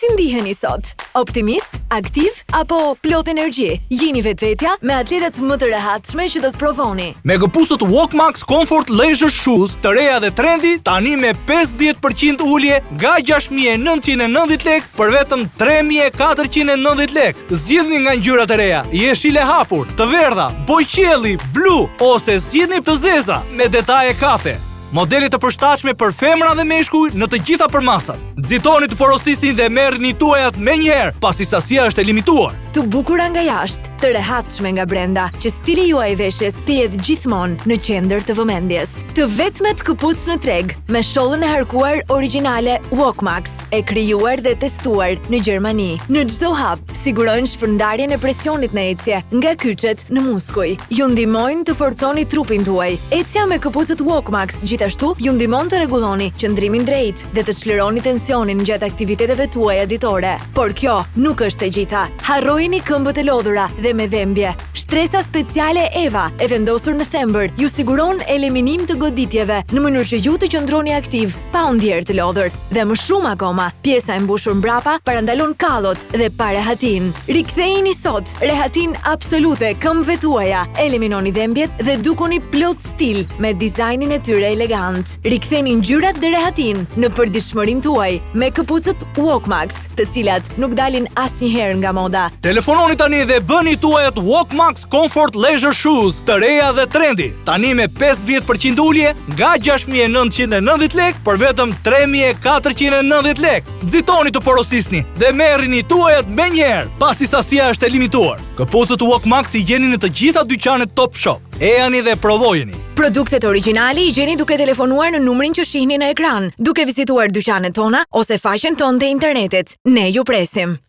Si ndiheni sot? Optimist, aktiv apo plot energji? Jini vetvetja me atletet më të rehatshme që do të provoni. Me këpucët Walkmax Comfort Leisure Shoes të reja dhe trendi, tani me 50% ulje nga 6990 lekë për vetëm 3490 lekë. Zgjidhni nga ngjyrat e reja, jeshile hapur, të verdha, bojëqielli, blu ose zgjidhni të zeza me detaje kafe. Modele të përshtatshme për femra dhe meshkuj në të gjitha përmasat. Nxitoni të porosisni dhe merrni tuajat menjëherë, pasi sasia është e limituar. Të bukura nga jashtë, të rehatshme nga brenda, që stili juaj i veshjes të jetë gjithmonë në qendër të vëmendjes. Të vetmet këpucë në treg me shollën e harkuar origjinale Walkmax, e krijuar dhe testuar në Gjermani. Në çdo hap, sigurojnë shpërndarjen e presionit në ecje, nga kyçet në muskuj. Ju ndihmojnë të forconi trupin tuaj. Ecja me këpucët Walkmax gjithashtu ju ndihmon të rregulloni qëndrimin drejt dhe të çlironi tensionin gjatë aktiviteteve tuaja ditore. Por kjo nuk është e gjitha. Harrojini këmbët e lodhura dhe me dhembje. Shtresa speciale Eva, e vendosur në thembër, ju siguron eliminim të goditjeve, në mënyrë që ju të qëndroni aktiv pa u ndjerë të lodhur. Dhe më shumë akoma, pjesa e mbushur mbrapa parandalon kallot dhe parehatinë. Rikthejini sot rehatinë absolute këmbëve tuaja, eliminoni dhembjet dhe dukuni plot stil me dizajnin e tyre elegant. Riktheni ngjyrat dhe rehatinë në përditshmërinë tuaj me këpucët Walkmax, të cilat nuk dalin asnjëherë nga moda. Telefononi tani dhe bëni tuajat Walkmax Comfort Leisure Shoes, të reja dhe trendi, tani me 50% ulje nga 6990 lekë për vetëm 3490 lekë. Nxitoni të porosisni dhe merrini tuajat menjëherë, pasi sasia është e limituar. Këpucët Walkmax i gjeni në të gjitha dyqanet Top Shop. Ejani dhe provojeni. Produktet origjinale i gjeni duke telefonuar në numrin që shihni në ekran, duke vizituar dyqanet tona ose faqen tonë të internetit. Ne ju presim.